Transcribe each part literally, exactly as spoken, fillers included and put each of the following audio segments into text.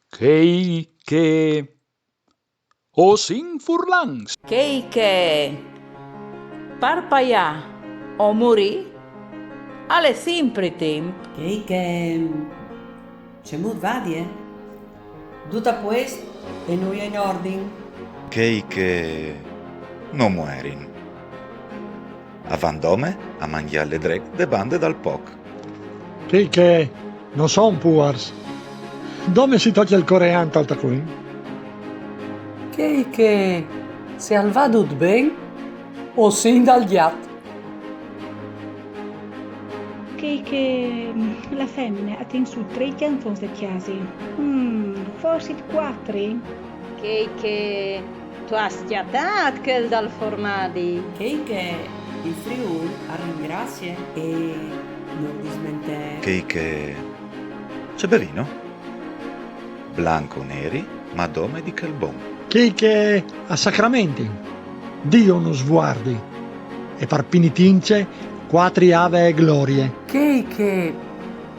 Chei che o sin furlans. Chei che par paià o murì al è simpri timp. Chei che... Cemût vadie? Dut a puest e nuie in ordin. Chei che no muerin a van dome a mangjâ ledrec de bande dal poc. Chei che no son puars. Dome si tocje il corean tal tacuin. Chei che, se al va dut ben, o sin dal gjat. Chei che la femine a ten sù trê cjantons de cjasi. Mm, forsit cuatri? Chei che tu âs cjatât chel dal formadi. Chei che il Friûl al ringrazie e nol dismentee. Chei che... Ce bevino? Blanc o neri, ma dome di chel bon. Chei che a sacramentin, Diu nus vuardi, e par pinitince cuatri Ave e Glorie. Chei che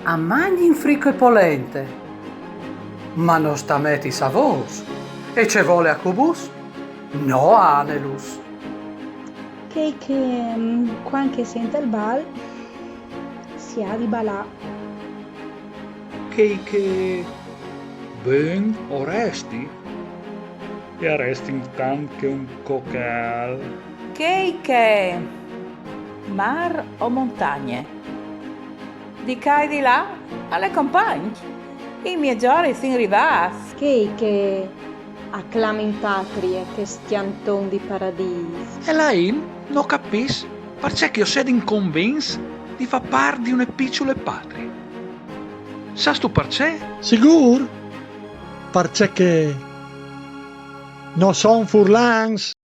a mangjin frico e polente, ma no sta meti savôrs, e ce vole a cubus, no a anelus. Chei che, mm, cuant che sente il bal, si à di balâ. Chei che ben o resti, e a restin tant che un cocal. Chei che, mar o montagne, di ca e di là al è compagn. I miei zori sin rivâts. Chei che a clamin patrie chest cjanton di paradîs. E la int no capìs parcè che o sedin convints di fâ part di une piçule patrie. Sâstu parcè? Sigûr? Parcè che no son furlans.